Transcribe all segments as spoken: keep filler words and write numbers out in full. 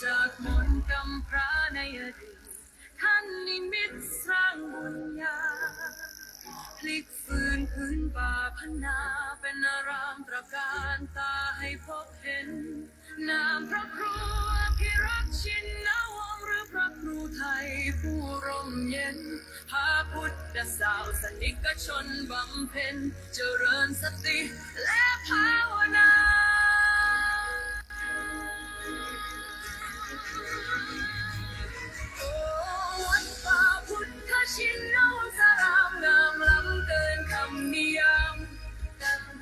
จากมนต์กำพร้าในอดีต ท่านนิมิตสร้างบุญญา พลิกฟื้นพื้นป่าพนา เป็นอารามตระการตาให้พบเห็น นามพระครูอภิรักษ์ชินวงศ์ หรือพระครูไทยผู้ร่มเย็น พาพุทธศาสนิกชนบำเพ็ญ เจริญสติและภาวนา โอ้ วัดป่าพุทธชินวงศาราม งามล้ำเกินคำนิยาม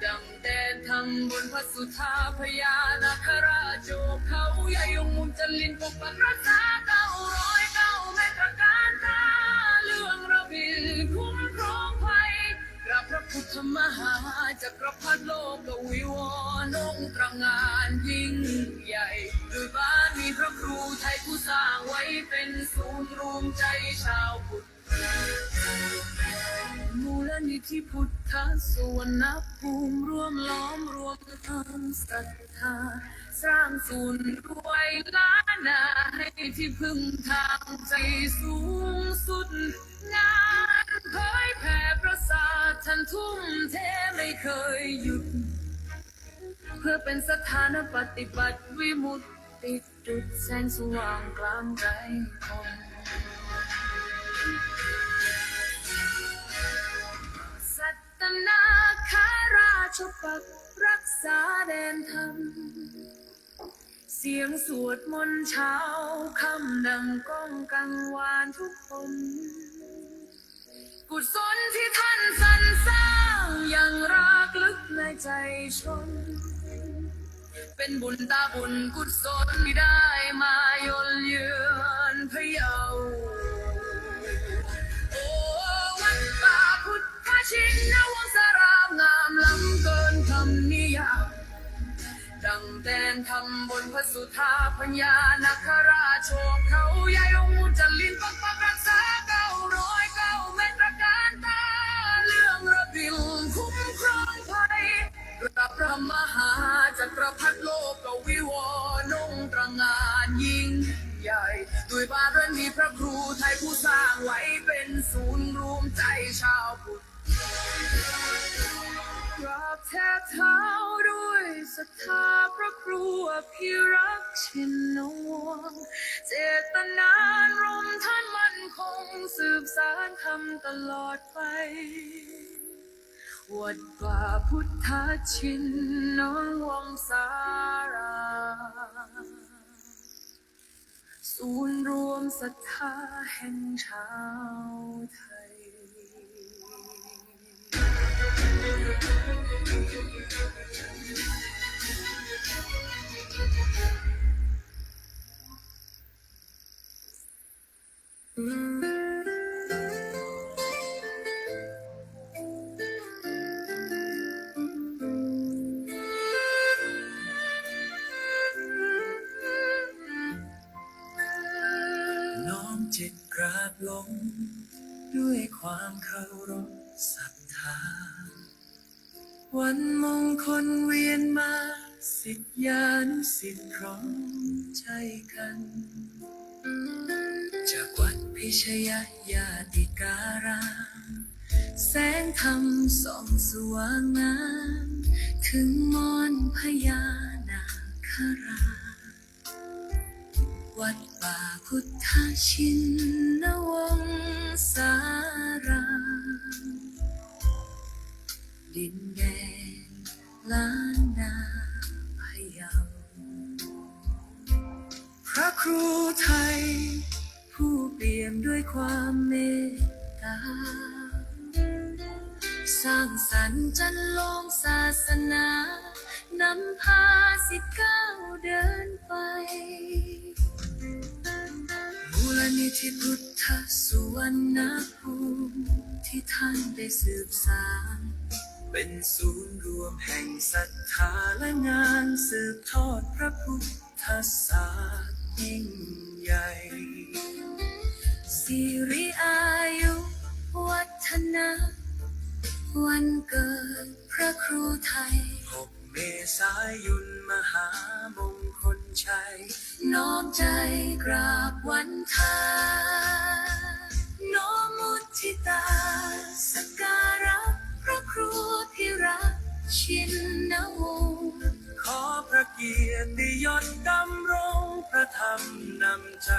ดังแดนธรรมบนพระสุธาพญานาคราช โจกเขาใหญ่ยงมุจลิน ปกปักรักษาเก้าร้อยเก้าเมตร ตระการตาเรื่องระบิล คุ้มครองภัย กราบพระพุทธมหาจักรพรรดิโลกวิวรณ์ องค์ตระหง่านยิ่งใหญ่ ด้วยบารมีพระครูไทยผู้สร้างไว้เป็นศูนย์รวมใจชาวพุทธ มูลนิธิพุทธสุวรรณภูมิ ร่วมล้อมรวมทำศรัทธา สร้างศูนย์รวยล้านนา ให้ที่พึ่งทางใจสูงสุด งานเผยแผ่พระศาสนา ท่านทุ่มเทไม่เคยหยุด เพื่อเป็นสถานปฏิบัติวิมุตติจุด แสงสว่างกลางไตรภพ สัตนาคราชปักรักษาแดนธรรม เสียงสวดมนต์เช้าค่ำดังก้องกังวานทุกคน กุศลที่ท่านสรรสร้างอย่างรากลึกในใจชน เป็นบุญตาบุญกุศลที่ได้มาเยือนพะเยา โอ้ วัดป่าพุทธชินวงศาราม งามล้ำเกินคำนิยาม ดังแดนธรรมบนพระสุธาพญานาคราช โจกเขาใหญ่ยงมุจลิน ปกปักรักษาเก้าร้อยเก้าเมตร ตระการตาเรื่องระบิล คุ้มครองภัย กราบพระมหาจักรพรรดิโลกวิวรณ์ องค์ตระหง่านยิ่งใหญ่ ด้วยบารมีพระครูไทยผู้สร้างไว้เป็นศูนย์รวมใจชาวพุทธ กราบแทบเท้าด้วยศรัทธาพระครูอภิรักษ์ชินวงศ์ เจตนารมณ์ท่านมั่นคง สืบสานธรรมตลอดไป วัดป่าพุทธชินวงศาราม ศูนย์รวมศรัทธาแห่งชาวไทย น้อมจิตกราบลงด้วยความเคารพศรัทธา วันมงคลเวียนมา ศิษยานุศิษย์พร้อมใจกัน จากวัดพิชยญาติการาม แสงธรรมส่องสว่างงาม ถึงมอนพญานาคราช วัดป่าพุทธชินวงศาราม ดินแดนล้านนาพะเยา พระครูไทยผู้เปี่ยมด้วยความเมตตา สร้างสรรค์จันทร์โลงศาสนา นำพาศิษย์ก้าวเดินไป มูลนิธิพุทธสุวรรณภูมิที่ท่านได้สืบสาน เป็นศูนย์รวมแห่งศรัทธาและงานสืบทอดพระพุทธศาสนายิ่งใหญ่ สิริอายุวัฒนะ วันเกิดพระครูไทย หกเมษายน มหามงคลชัย น้อมใจกราบวันไทน์ น้อมมุทิตาสักการะพระครูพิรักษ์ชินวงศ์ ขอพระเกียรติยศดำรงพระธรรมนำใจ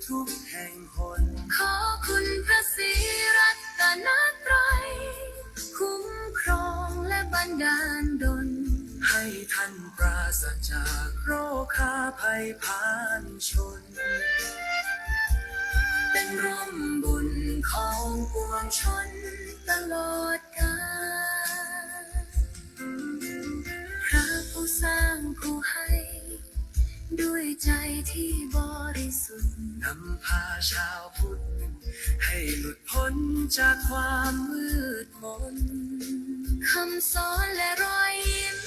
ทุกแห่งหน ขอคุณพระศรีรัตนตรัย คุ้มครองและบันดาลดล ให้ท่านปราศจากโรคาภัยพานชน เป็นร่มบุญของปวงชนตลอดกาล พระผู้สร้างผู้ให้ ด้วยใจที่บริสุทธิ์ นำพาชาวพุทธ ให้หลุดพ้นจากความมืดมน คำสอนและรอยยิ้ม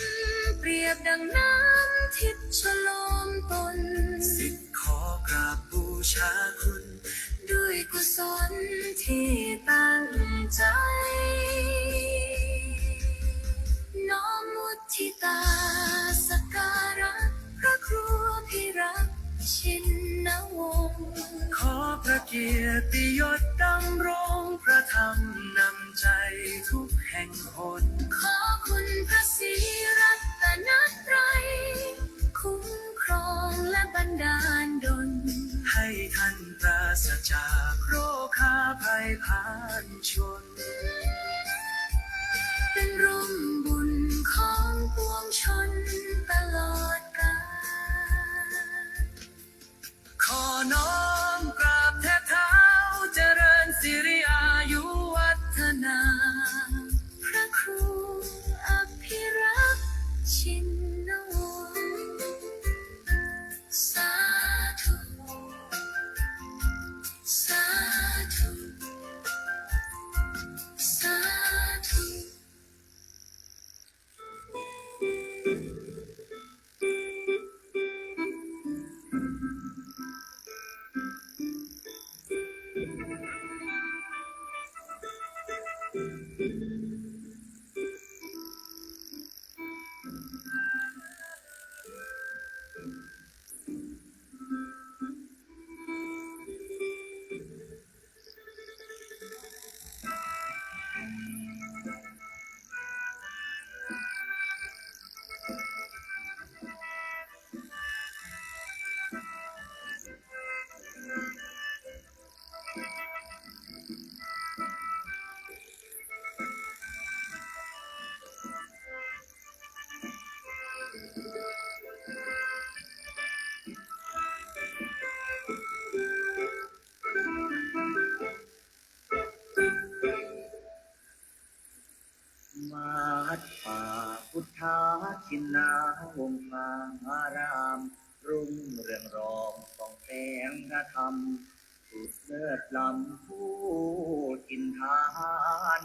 เปรียบดังน้ำทิพย์ชโลมตน ศิษย์ขอกราบบูชาคุณ ด้วยกุศลที่ตั้งใจ น้อมมุทิตาสักการะพระครูพิรักษ์ชินวงศ์ ขอพระเกียรติยศดำรงพระธรรมนำใจทุกแห่งหน ขอคุณพระศรีรัตนตรัย คุ้มครองและบันดาลดล ให้ท่านปราศจากโรคาภัยพานชน เป็นร่มบุญของปวงชนตลอดกาล ขอน้อมกราบแทบเท้าเจริญสิริอายุวัฒนา พระครูอภิรักษ์ชินวงศ์ สาธุ สาธุ สาธุ วัดป่าพุทธชินาวงศาราม รุ่งเรืองรองส่องแสงพระธรรม สุดเลิศล้ำผู้จินทา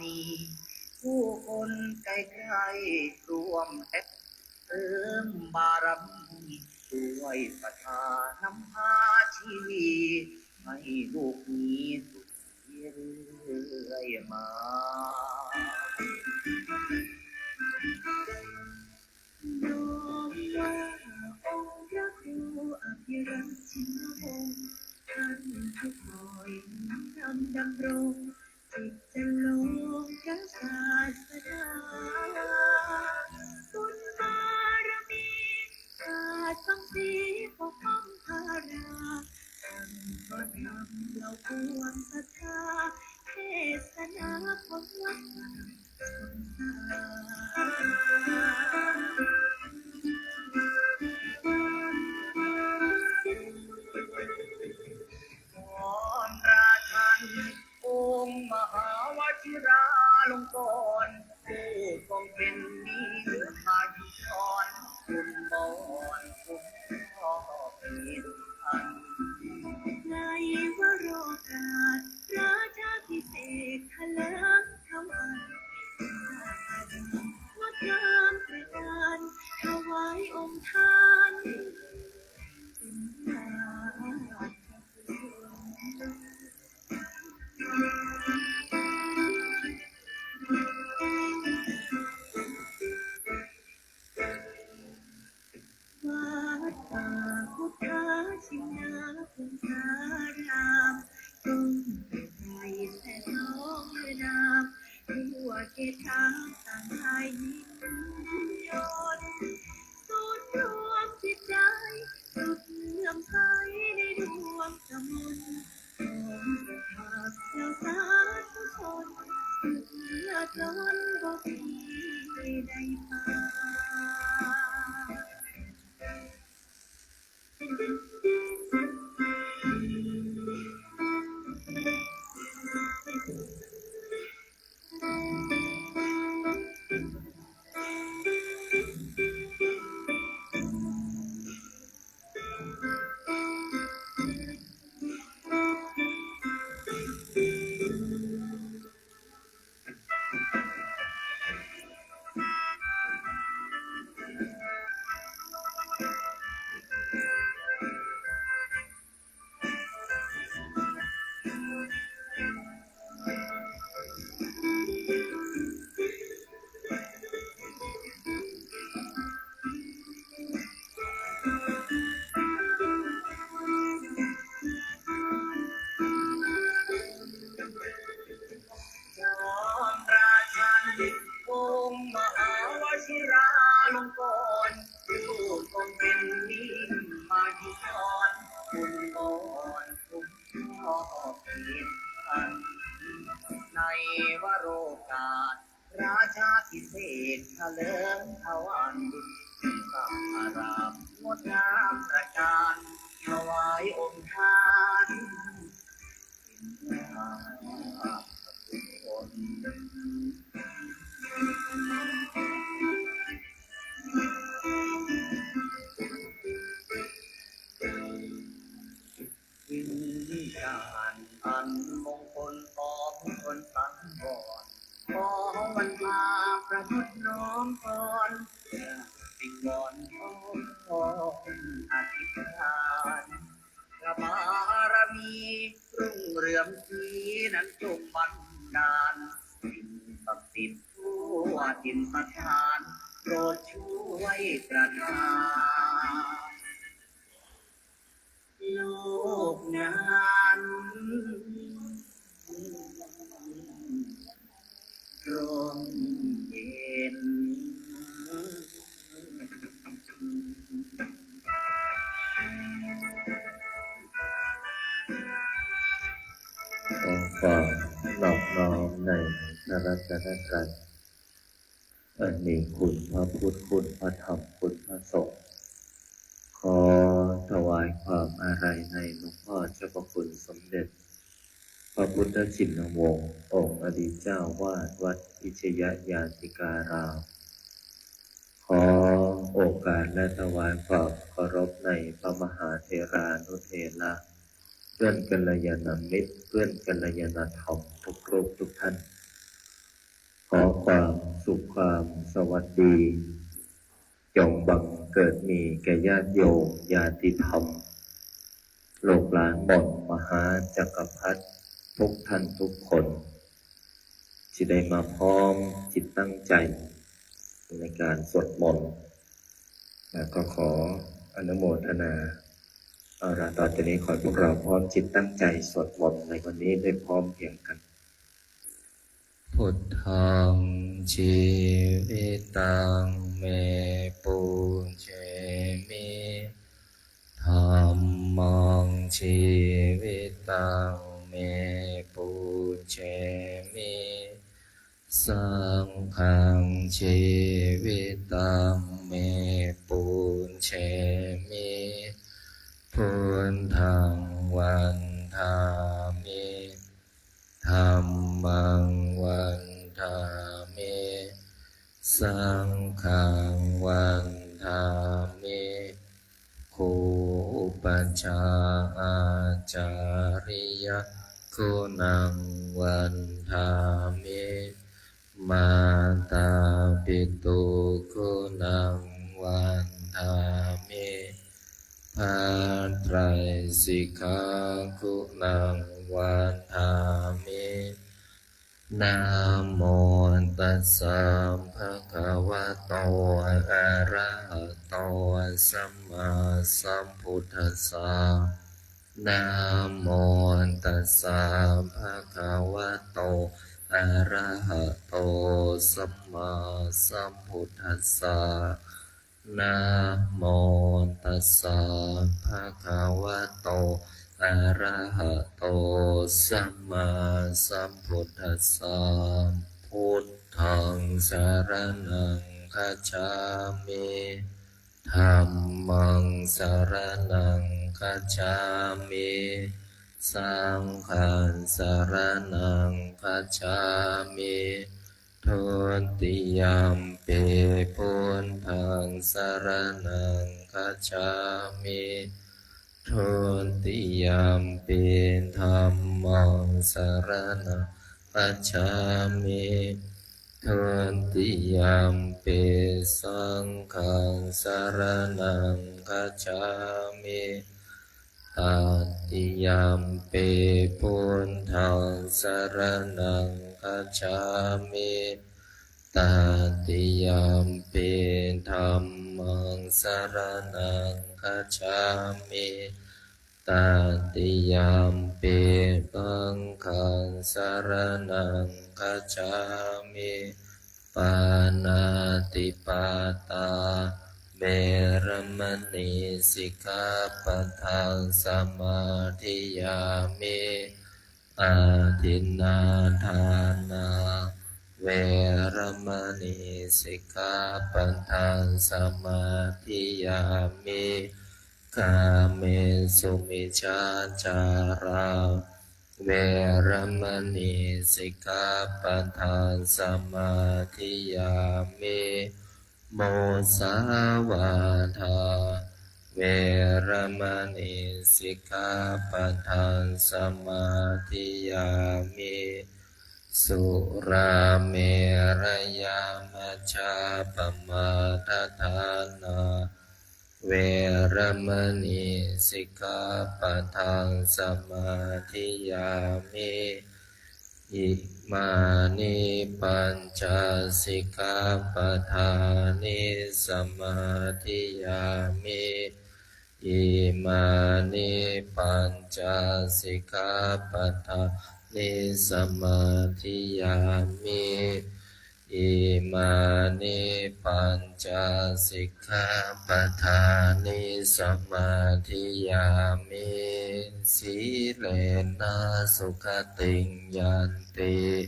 นี ผู้คนใกล้ๆร่วมแต่งเสริมบารมี ด้วยศรัทธานำพาชีวิต ให้ลูกมีสุขเรื่อยมา น้อมว่าองค์พระครูอภิรักษ์ชินวงศ์ ท่านผู้คอยนำดำรง จิตจรรย์โลกพระศาสดา บุญบารมี สาดส่องสีปกป้องพารา สั่งสอนธรรมเล่าปวงศรัทธา เทศนาของวัด พรราชัน องค์มหาวชิราลงกรณ์ ผู้ทรงเป็นนิพพานจร คุณบอนคุณพ่อเป็นพัน ในวโรกาส ราชาภิเษกทะเลิงถวาย งดงามประการ ถวายองค์ท่าน เป็นราชกุศล ทางต่างกายยินยนต์ ศูนย์รวมจิตใจ สุดเลื่อมใสในดวงกมล ของเจ้าสาธุชน เพื่อจนบ่มีได้ปาน จอมราชัน องค์มหาวชิราลงกรณ์ ผู้ทรงเป็นนิมมาธิกร คุณมนต์ ในวโรกาส ราชาภิเษกเถลิงถวัลย์ สง่างามงดงามตระการ ถวายองค์ท่าน วิญญาณอันมงคลของคนสังวร ขอวันพาประพฤติน้อมตน วิงวอนขอพรอธิษฐาน พระบารมีรุ่งเรืองสีนั้นจงบันดาล สิ่งศักดิ์สิทธิ์ทั่วถิ่นสถาน โปรดช่วยประทาน โลกนั้นร่มเย็น ขอความนอบน้อมในพระรัตนตรัย อันมีคุณพระพุทธ คุณพระธรรม คุณพระสงฆ์ ขอถวายความอาลัยในหลวงพ่อเจ้าพระคุณสมเด็จ พระพุทธชินวงศ์ องค์อดีตเจ้าวาดวัดพิชยญาติการาม ขอโอกาสและถวายความเคารพในพระมหาเถรานุเถระ เพื่อนกัลยาณมิตร เพื่อนกัลยาณธรรมทุกรูปทุกท่าน ขอความสุขความสวัสดี จงบังเกิดมีแก่ญาติโยมญาติธรรม ลูกหลานหม่อมมหาจักรพรรดิทุกท่านทุกคน ที่ได้มาพร้อมจิตตั้งใจในการสวดมนต์ แล้วก็ขออนุโมทนา เอาละ ต่อจากนี้ขอให้พวกเราพร้อมจิตตั้งใจสวดมนต์ในวันนี้ด้วยพร้อมเพรียงกัน Buddhaṃ jīvitaṃ me pūjemi, dhammaṃ jīvitaṃ me pūjemi, saṅghaṃ jīvitaṃ me pūjemi, buddhaṃ vandāmi, dhammaṃ vandāmi, saṅghaṃ vandāmi, guru upajjhāyācariyaguṇaṃ vandāmi, mātāpituguṇaṃ vandāmi, bhātrāyasikaguṇaṃ vandāmi. Namo tassa bhagavato arahato sammāsambuddhassa. Namo tassa bhagavato arahato sammāsambuddhassa. Namo tassa bhagavato arahato sammāsambuddhassa. Buddhaṃ saraṇaṃ gacchāmi. Dhammaṃ saraṇaṃ gacchāmi. Saṅghaṃ saraṇaṃ gacchāmi. Dutiyampi buddhaṃ saraṇaṃ gacchāmi. Dutiyampi dhammaṃ saraṇaṃ gacchāmi. Dutiyampi saṅghaṃ saraṇaṃ gacchāmi. Tatiyampi buddhaṃ saraṇaṃ gacchāmi. Tatiyampi dhammaṃ saraṇaṃ gacchāmi. Tatiyampi saṅghaṃ saraṇaṃ gacchāmi. Pāṇātipātā veramaṇī sikkhāpadaṃ samādiyāmi. Adinnādānā veramaṇī sikkhāpadaṃ samādiyāmi. Kāmesu micchācārā veramaṇī sikkhāpadaṃ samādiyāmi. Musāvādā veramaṇī sikkhāpadaṃ samādiyāmi. Surāmerayamajjapamādaṭṭhānā veramaṇī sikkhāpadaṃ samādiyāmi. Imāni pañca sikkhāpadāni samādiyāmi. Imāni pañca sikkhāpadāni samādiyāmi. Imāni pañca sikkhāpadāni samādiyāmi. Sīlena sugatiṃ yanti,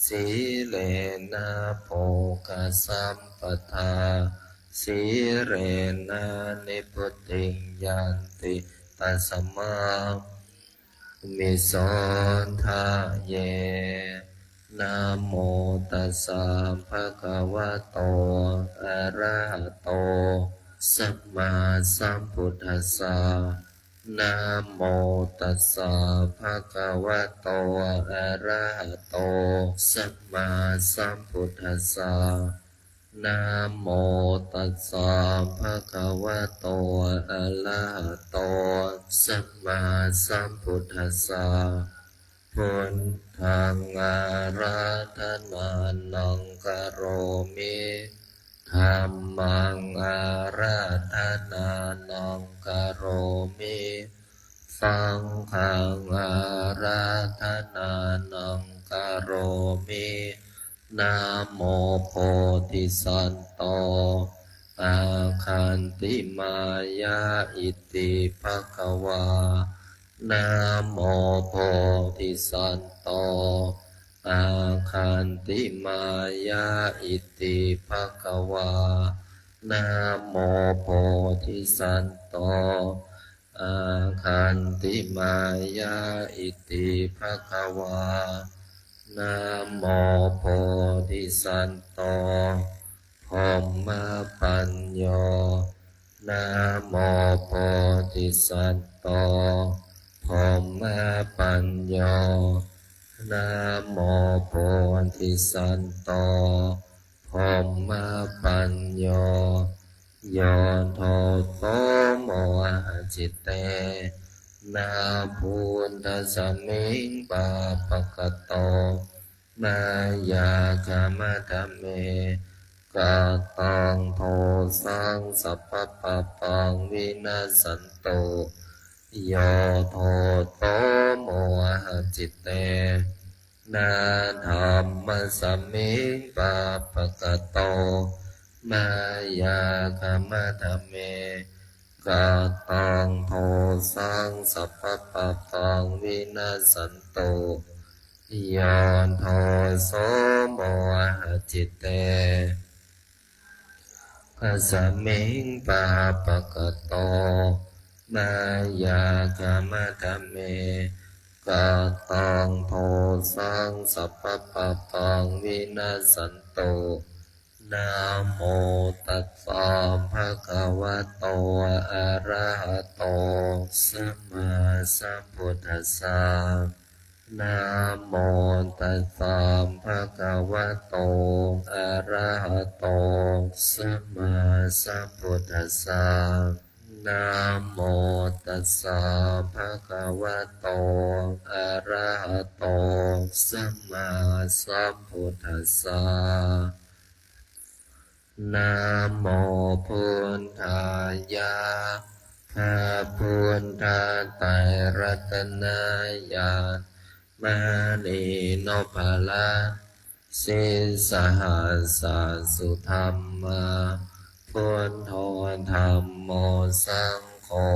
sīlena bhogasampadā, sīlena nibbutiṃ yanti, tasmā visodhaye. Namo tassa bhagavato arahato sammāsambuddhassa. Namo tassa bhagavato arahato sammāsambuddhassa. Namo tassa bhagavato arahato sammāsambuddhassa. Buddhaṃ ārādhanānaṃ karomi. Dhammaṃ ārādhanānaṃ karomi. Saṅghaṃ ārādhanānaṃ karomi. Namo bodhisatto āgantimāya iti bhagavā. Namo bodhisatto āgantimāya iti bhagavā. Namo bodhisatto āgantimāya iti bhagavā. Namo bodhisatto brahmapañño. Namo bodhisatto brahmapañño. Namo bodhisatto brahmapañño. Yo to tomo ahacitena buddhasmiṃ pāpakato mayā khamatha me kataṃ dosaṃ sabbapāpaṃ vinassantu. Yo to tomo ahacitena na dhammasmiṃ pāpakato mayā khamatha me kataṃ dosaṃ sabbapāpaṃ vinassantu yo doso mohacitte asmiṃ pāpakato mayā khamatha me kataṃ dosaṃ sabbapāpaṃ vinassantu. Namo tassa bhagavato arahato sammāsambuddhassa. Namo tassa bhagavato arahato sammāsambuddhassa. Namo tassa bhagavato arahato sammāsambuddhassa. Namo buddhāya. พระพุทธไตรรัตนญาณ มณีนพรัตน์ sīsahassassudhammā, buddho dhammo saṅgho,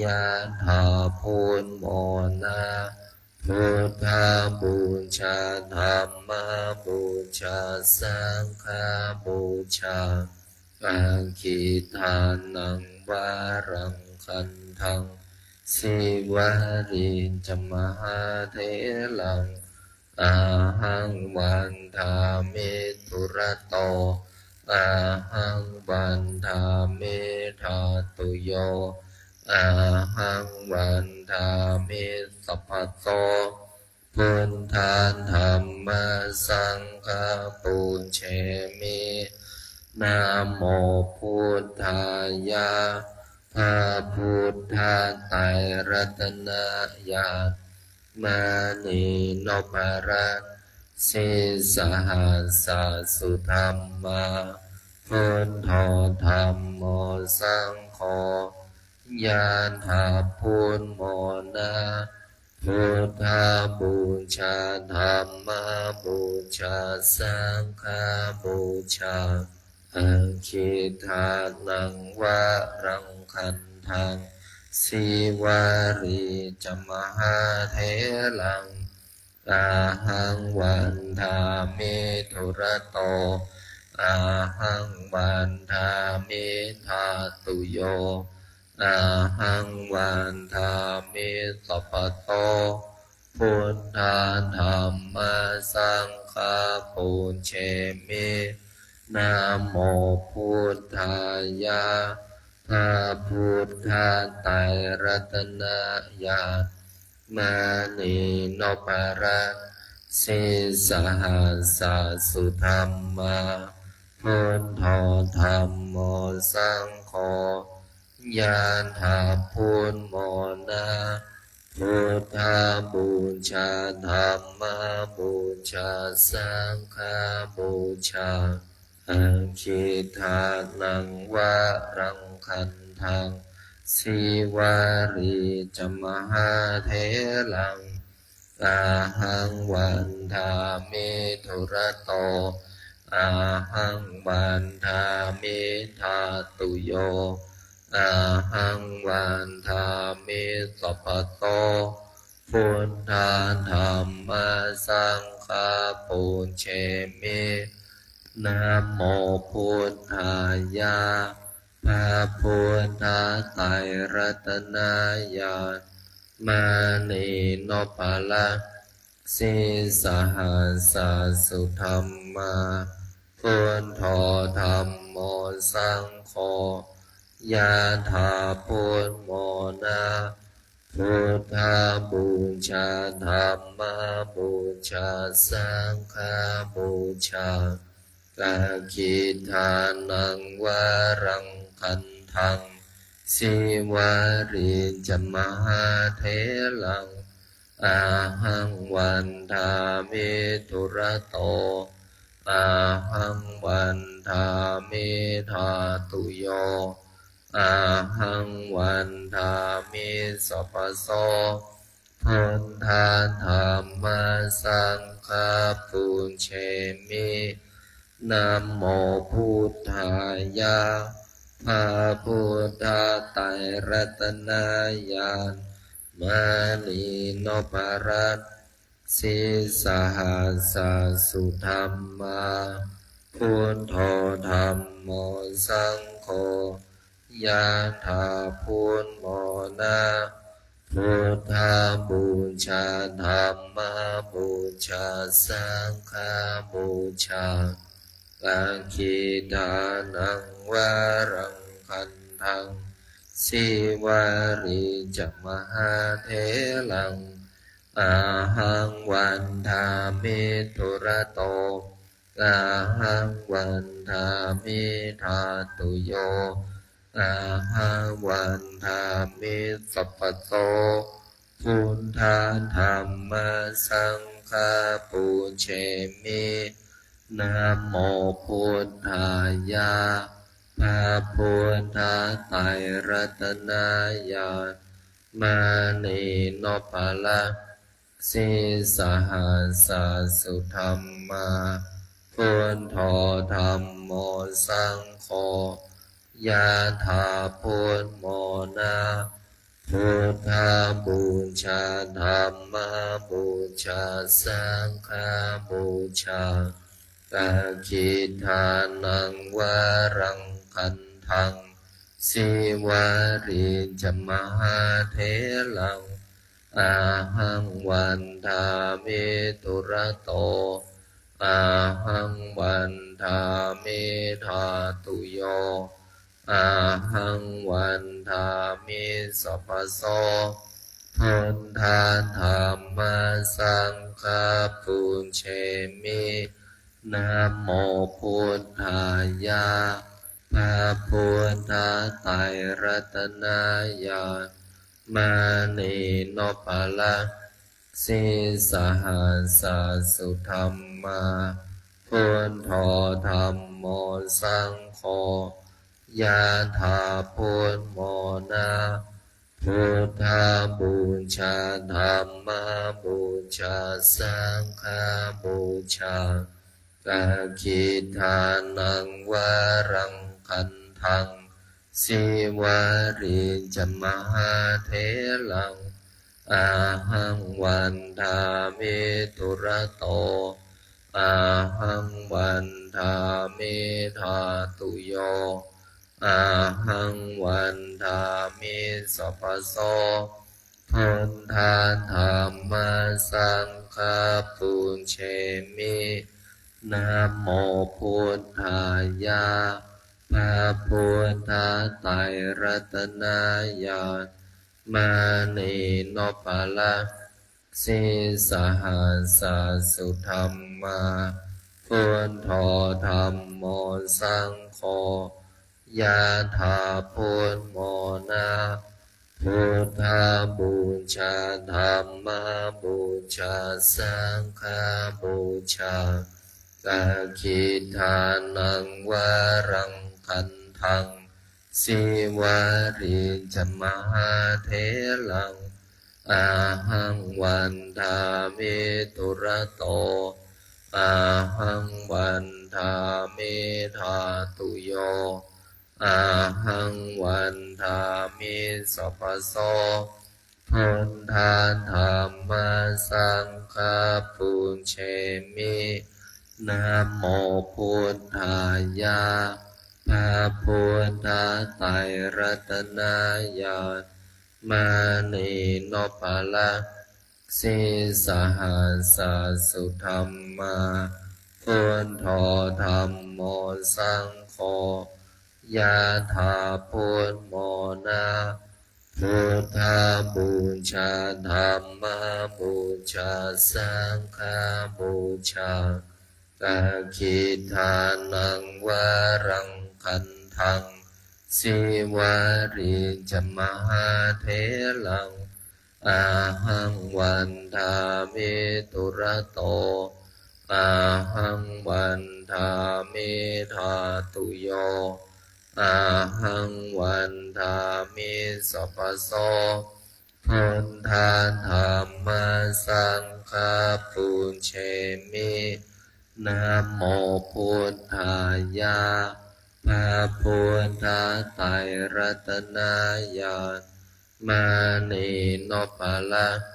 ยะถา พูนหมดนะ buddhapūjā dhammapūjā saṅghapūjā, aggīdānaṃ varaṃ gandhaṃ, sīvalī ca mahātheraṃ, ahaṃ vandāmi dūrato, ahaṃ vandāmi dhātuyo, ahaṃ vandāmi sabbaso, buddha dhamma saṅgha pūjemi. Namo buddhāya. พระพุทธไตรรัตนญาณ มณีนพรัตน์ sīsahassassudhammā, buddho dhammo saṅgho, ยะถา พูนหมดนะ buddhapūjā dhammapūjā saṅghapūjā, aggīdānaṃ varaṃ gandhaṃ, sīvalī ca mahātheraṃ, ahaṃ vandāmi dūrato, ahaṃ vandāmi dhātuyo, ahaṃ vandāmi sabbaso, buddha dhamma saṅgha pūjemi. Namo buddhāya. พระพุทธไตรรัตนญาณ มณีนพรัตน์ sīsahassassudhammā, buddho dhammo saṅgho, ยะถา พูนหมดนะ buddhapūjā dhammapūjā saṅghapūjā, aggīdānaṃ varaṃ gandhaṃ, sīvalī ca mahātheraṃ, ahaṃ vandāmi dūrato, ahaṃ vandāmi dhātuyo, ahaṃ vandāmi sabbaso, buddha dhamma saṅgha pūjemi. Namo buddhāya. พระพุทธไตรรัตนญาณ มณีนพรัตน์ sīsahassassudhammā, buddho dhammo saṅgho, ยะถา พูนหมดนะ buddhapūjā dhammapūjā saṅghapūjā, aggīdānaṃ varaṃ gandhaṃ, sīvalī ca mahātheraṃ, ahaṃ vandāmi dūrato, ahaṃ vandāmi dhātuyo, ahaṃ vandāmi sabbaso, Buddha Dhamma Saṅgha pūjemi. Namo Buddhāya. พระพุทธไตรรัตนญาณ มณีนพรัตน์ Sīsahassa sudhammā. Buddho Dhammo Saṅgho. Yathā Buddhamona. Buddhapūjā Dhammapūjā Saṅghapūjā. Dakkhiṇānaṃ varaṃ gandhaṃ. Sīvalī ca mahātheraṃ. Ahaṃ vandāmi dūrato. Ahaṃ vandāmi dhātuyo. Ahaṃ vandāmi sabbaso. Buddha Dhamma Saṅgha pūjemi. Namo Buddhāya. พระพุทธไตรรัตนญาณ มณีนพรัตน์ Sīsahassa sudhammā. Buddho Dhammo Saṅgho. Yathā Buddhamona. Buddhapūjā Dhammapūjā Saṅghapūjā. Dakkhiṇānaṃ varaṃ gandhaṃ. Sīvalī ca mahātheraṃ. Ahaṃ vandāmi dūrato. Ahaṃ vandāmi dhātuyo. Ahaṃ vandāmi sabbaso. Buddha Dhamma Saṅgha pūjemi. Namo Buddhāya. พระพุทธไตรรัตนญาณ มณีนพรัตน์ Sīsahassa sudhammā. Buddho Dhammo Saṅgho. Yathā Buddhamona. Buddhapūjā Dhammapūjā Saṅghapūjā. Dakkhiṇānaṃ varaṃ gandhaṃ. Sīvalī ca mahātheraṃ. Ahaṃ vandāmi dūrato. Ahaṃ vandāmi dhātuyo. Ahaṃ vandāmi sabbaso. Buddha Dhamma Saṅgha pūjemi. Namo Buddhāya. พระพุทธไตรรัตนญาณ มณีนพรัตน์ Sīsahassa sudhammā. Buddho Dhammo Saṅgho. Yathā Buddhamona. Buddhapūjā Dhammapūjā Saṅghapūjā. Dakkhiṇānaṃ varaṃ gandhaṃ. Sīvalī ca mahātheraṃ. Ahaṃ vandāmi dūrato. Ahaṃ vandāmi dhātuyo. Ahaṃ vandāmi sabbaso. Buddha Dhamma Saṅgha pūjemi. Namo Buddhāya. พระพุทธไตรรัตนญาณ มณีนพรัตน์ Sīsahassa sudhammā. Buddho Dhammo Saṅgho. Yathā Buddhamona. Buddhapūjā Dhammapūjā Saṅghapūjā. Dakkhiṇānaṃ varaṃ gandhaṃ. Sīvalī ca mahātheraṃ. Ahaṃ vandāmi dūrato. Ahaṃ vandāmi dhātuyo. Ahaṃ vandāmi sabbaso. Buddha Dhamma Saṅgha pūjemi. Namo Buddhāya. พระพุทธไตรรัตนญาณ มณีนพรัตน์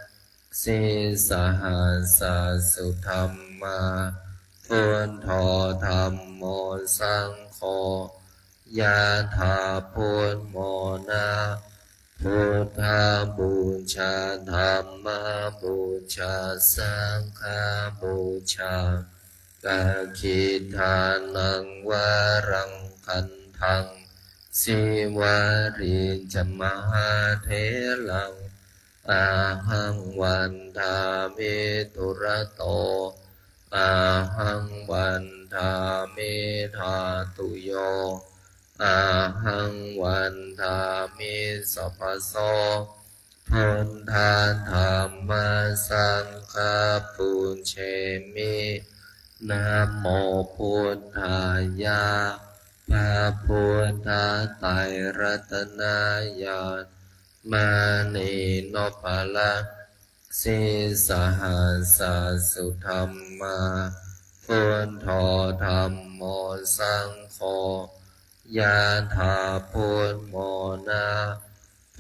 sīsahassa-sudhammā, buddho dhammo saṅgho, yathābudmona, buddhapūjā, dhammapūjā, saṅghapūjā, kakhidānaṃ varaṃ gandhaṃ, sīvalī ca mahātheraṃ, ahaṃ vandāmi dūrato, ahaṃ vandāmi dhātuyo, ahaṃ vandāmi sabbaso. Buddha Dhamma Saṅgha pūjemi. Namo Buddhāya. พระพุทธไตรรัตนญาณ มณีนพรัตน์ sīsahassa-sudhammā, buddho dhammo saṅgho, yathābudmona,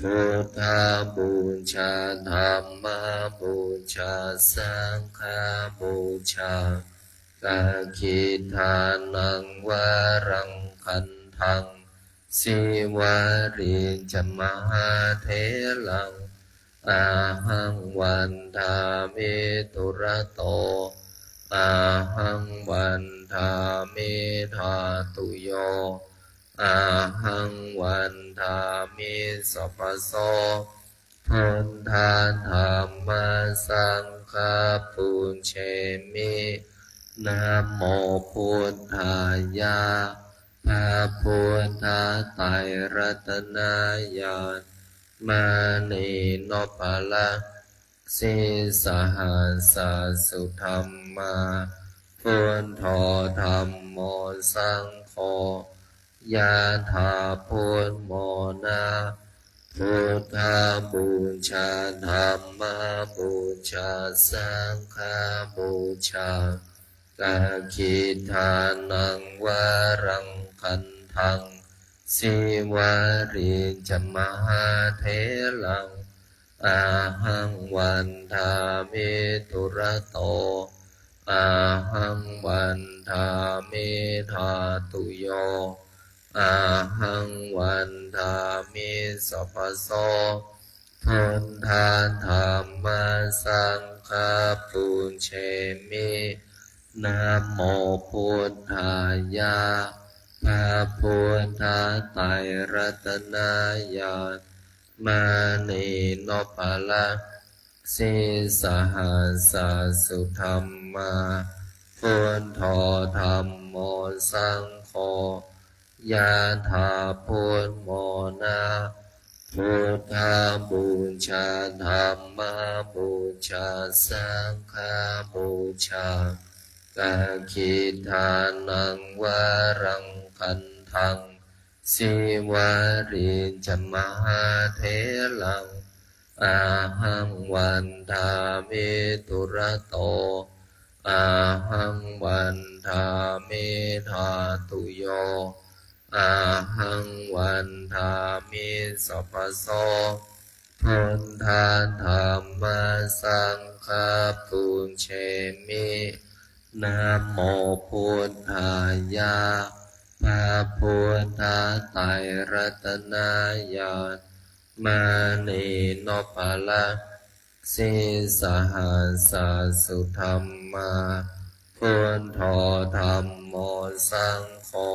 buddhapūjā, dhammapūjā, saṅghapūjā, kakhidānaṃ varaṃ gandhaṃ, sīvalī ca mahātheraṃ, ahaṃ vandāmi dūrato, ahaṃ vandāmi dhātuyo, ahaṃ vandāmi sabbaso. Buddha Dhamma Saṅgha pūjemi. Namo Buddhāya. พระพุทธไตรรัตนญาณ มณีนพรัตน์ sīsahassa-sudhammā, buddho dhammo saṅgho, yathābudmona, buddhapūjā, dhammapūjā, saṅghapūjā, kakhidānaṃ varaṃ gandhaṃ, sīvalī ca mahātheraṃ, ahaṃ vandāmi dūrato, ahaṃ vandāmi dhātuyo, ahaṃ vandāmi sabbaso. Buddha Dhamma Saṅgha pūjemi. Namo Buddhāya. พระพุทธไตรรัตนญาณ มณีนพรัตน์ sīsahassa-sudhammā, buddho dhammo saṅgho, yathābudmona, buddhapūjā, dhammapūjā, saṅghapūjā, kakhidānaṃ varaṃ gandhaṃ, sīvalī ca mahātheraṃ, ahaṃ vandāmi dūrato, ahaṃ vandāmi dhātuyo, ahaṃ vandāmi sabbaso. Buddha Dhamma Saṅgha pūjemi. Namo Buddhāya. พระพุทธไตรรัตนญาณ มณีนพรัตน์ sīsahassa-sudhammā, buddho dhammo saṅgho,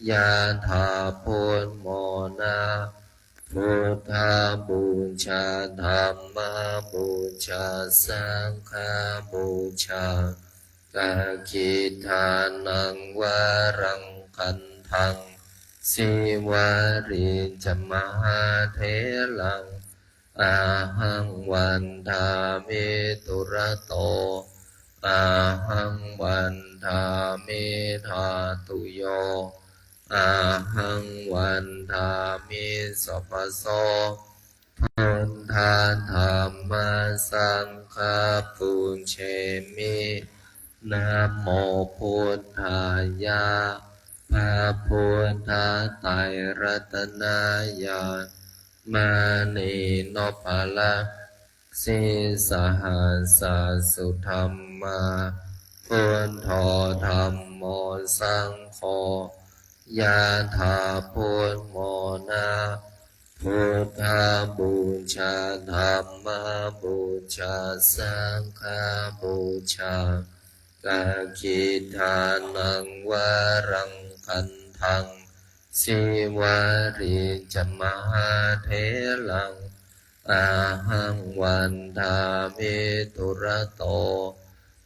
yathābudmona, buddhapūjā, dhammapūjā, saṅghapūjā, kakhidānaṃ varaṃ gandhaṃ, sīvalī ca mahātheraṃ, ahaṃ vandāmi dūrato, ahaṃ vandāmi dhātuyo, ahaṃ vandāmi sabbaso. Buddha Dhammasaṅghaṃ pūjemi. Namo buddhāya, พระพุทธไตรรัตนญาณ มณีนพรัตน์ sīsahassa sudhammā, buddho dhammo saṅgho, yathā buddhamona. Buddhapūjā, dhammapūjā, saṅghapūjā. Dakkhiṇānaṃ varaṃ gandhaṃ, Sīvalī ca mahātheraṃ, ahaṃ vandāmi dūrato,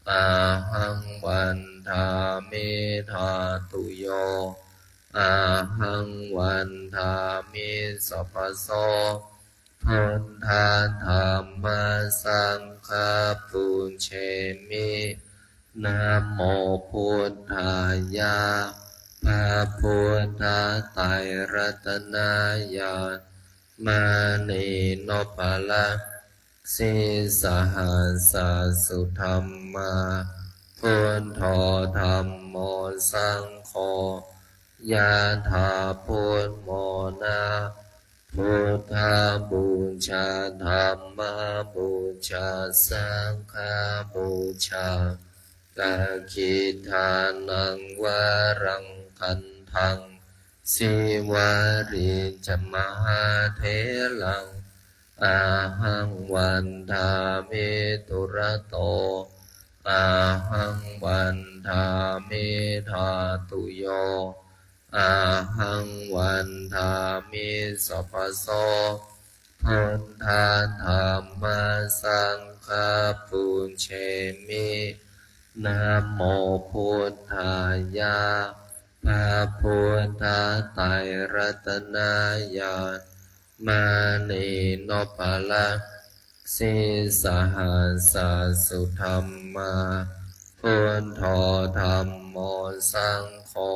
ahaṃ vandāmi dhātuyo, ahaṃ vandāmi sabbaso. Buddha dhamma saṅgha pūjemi. Namo buddhāya, พระพุทธไตรรัตนญาณ มณีนพรัตน์ sīsahassa sudhammā, buddho dhammo saṅgho, yathā buddhamona. Buddhapūjā, dhammapūjā, saṅghapūjā. Dakkhiṇānaṃ varaṃ gandhaṃ, Sīvalī ca mahātheraṃ, ahaṃ vandāmi dūrato, ahaṃ vandāmi dhātuyo, ahaṃ vandāmi sabbaso. Buddha dhamma saṅgha pūjemi. Namo buddhāya, พระพุททธไตรรัตนญาณ มณีนพรัตน์ sīsahassa sudhammā, buddho dhammo saṅgho,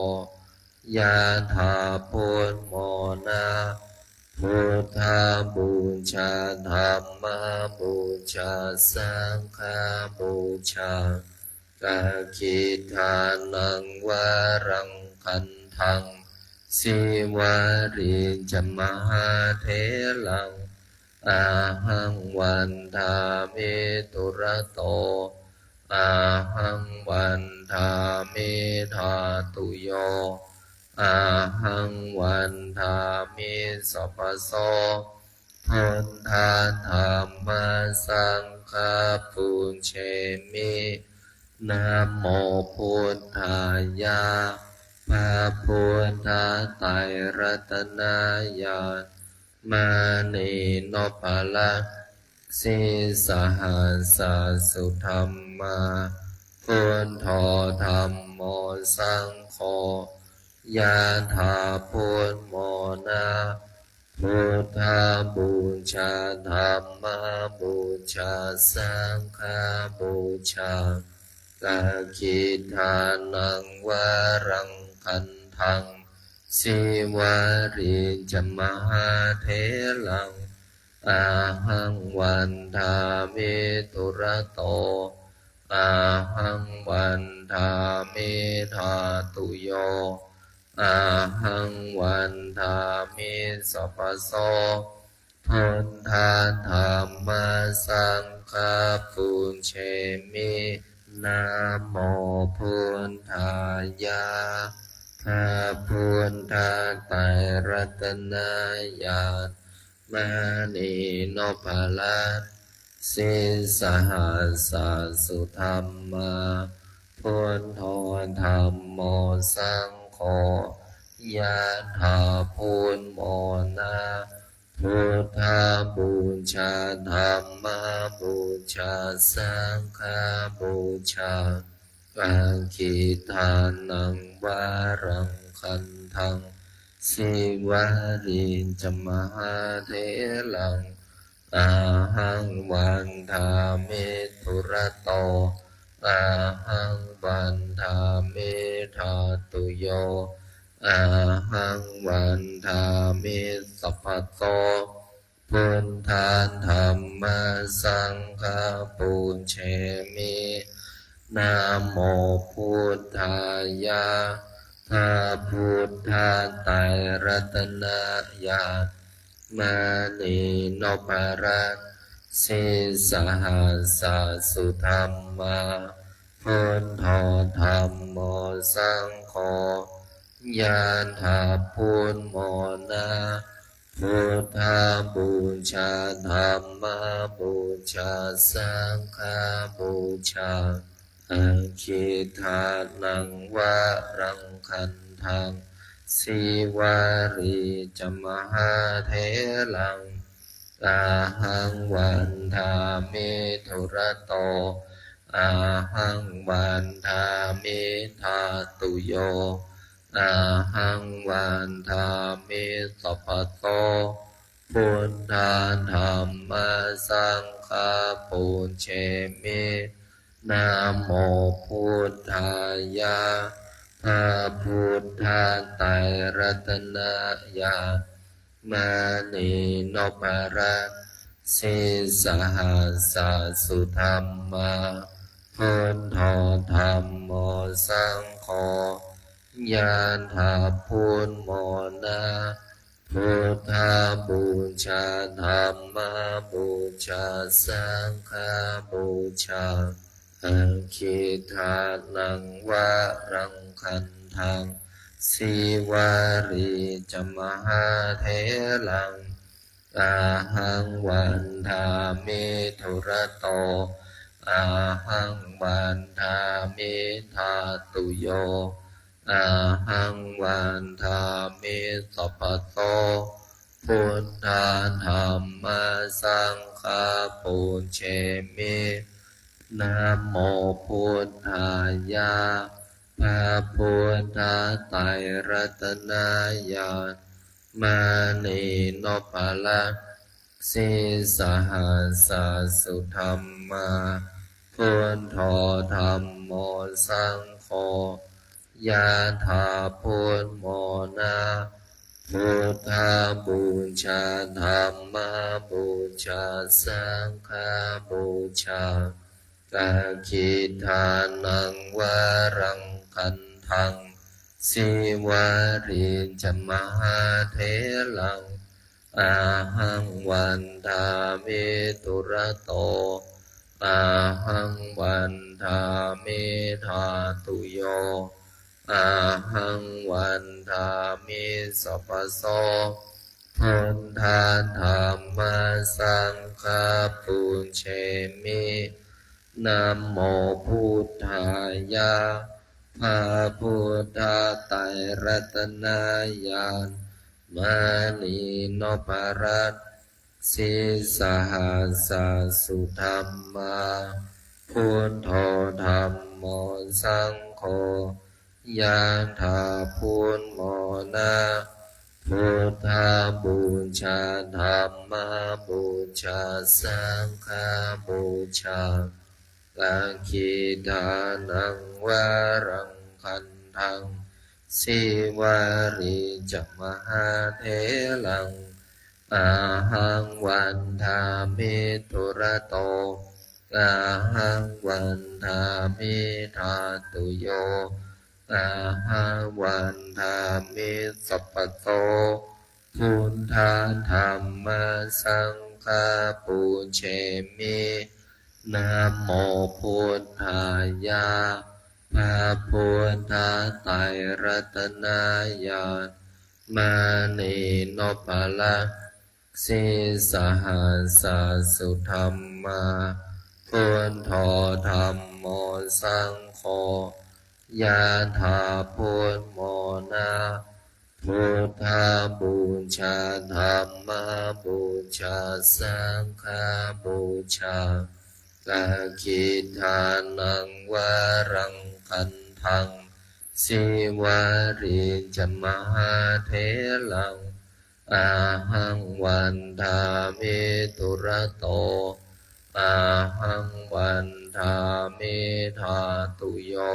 yathā buddhamona. Buddhapūjā, dhammapūjā, saṅghapūjā. Dakkhiṇānaṃ varaṃ gandhaṃ, Sīvalī ca mahātheraṃ, ahaṃ vandāmi dūrato, ahaṃ vandāmi dhātuyo, ahaṃ vandāmi sabbaso. Buddha dhamma saṅgha pūjemi. Namo buddhāya, พระพุททไตรรัตนญาณ มณีนพรัตน์ sīsahassa sudhammā, buddho dhammo saṅgho, yathā buddhamona. Buddhapūjā, dhammapūjā, saṅghapūjā. Dakkhiṇānaṃ varaṃ gandhaṃ, Sīvalī ca mahātheraṃ, ahaṃ vandāmi dūrato, ahaṃ vandāmi dhātuyo, ahaṃ vandāmi sabbaso. Buddha dhamma saṅgha pūjemi. Namo buddhāya, พระพุทททไตรรัตนญาณ มณีนพรัตน์ sīsahassa sudhammā, buddho dhammo saṅgho, yathā buddhamona. Buddhapūjā, dhammapūjā, saṅghapūjā. Dakkhiṇānaṃ varaṃ gandhaṃ, Sīvalī ca mahātheraṃ, ahaṃ vandāmi dūrato, ahaṃ vandāmi dhātuyo, ahaṃ vandāmi sabbaso. Buddha dhamma saṅgha pūjemi. Namo buddhāya. พระพุทธไตรรัตนญาณ มณีนพรัตน์ sīsahassa sudhammā, buddho dhammo saṅgho, ญาณ ถ้าพูดหมอนะ Buddhabūjā dhammabūjā saṅghabūjā, aggidānaṃ varaṃ gandhaṃ, Sīvalī ca mahātheraṃ, ahaṃ vandāmi dūrato, ahaṃ vandāmi dhātuyo, ahaṃ vandāmi sabbaso. Buddha dhamma saṅgha pūjemi. Namo buddhāya. พระพุทธไตรรัตนญาณ มณีนพรัตน์ sīsahassa sudhammā, buddho dhammo saṅgho, ญาณ ถ้าพูดหมอนะ Buddhabūjā dhammabūjā saṅghabūjā, aggidānaṃ varaṃ gandhaṃ, Sīvalī ca mahātheraṃ, ahaṃ vandāmi dūrato, ahaṃ vandāmi dhātuyo, ahaṃ vandāmi sabbaso. Buddha dhamma saṅgha pūjemi. Namo buddhāya. พระพุทธไตรรัตนญาณ มณีนพรัตน์ sīsahassa sudhammā, buddho dhammo saṅgho, ญาณ ถ้าพูดหมอนะ Buddhabūjā dhammabūjā saṅghabūjā, aggidānaṃ varaṃ gandhaṃ, Sīvalī ca mahātheraṃ, ahaṃ vandāmi dūrato, ahaṃ vandāmi dhātuyo, ahaṃ vandāmi sabbaso. Buddha dhamma saṅgha pūjemi. Namo buddhāya. พระพุทธไตรรัตนญาณ มณีนพรัตน์ sīsahassa sudhammā, buddho dhammo saṅgho, ญาณ ถ้าพูดหมอนะ Buddhabūjā dhammabūjā saṅghabūjā, aggidānaṃ varaṃ gandhaṃ, Sīvalī ca mahātheraṃ, ahaṃ vandāmi dūrato, ahaṃ vandāmi dhātuyo, ahaṃ vandāmi sabbaso. Buddha dhamma saṅgha pūjemi. Namo buddhāya. พระพุทธไตรรัตนญาณ มณีนพรัตน์ sīsahassa sudhammā, buddho dhammo saṅgho, ญาณ ถ้าพูดหมอนะ Buddhabūjā dhammabūjā saṅghabūjā, aggidānaṃ varaṃ gandhaṃ, Sīvalī ca mahātheraṃ, ahaṃ vandāmi dūrato, ahaṃ vandāmi dhātuyo,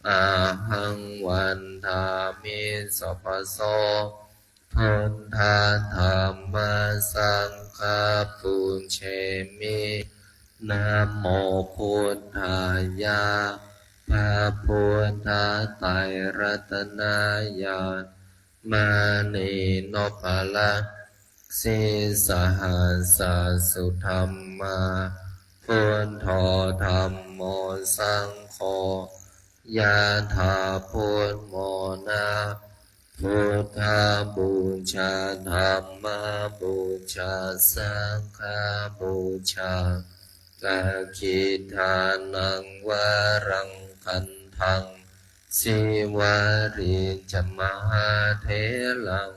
ahaṃ vandāmi sabbaso. Buddha dhamma saṅgha pūjemi. Namo buddhāya. พระพุทธไตรรัตนญาณ มณีนพรัตน์ sīsahassa-sudhammā, buddho dhammo saṅgho, yathā buddhamona. Buddhapūjā dhammapūjā saṅghapūjā, dakkhiṇānaṃ varaṃ gandhaṃ, sīvalī ca mahātheraṃ,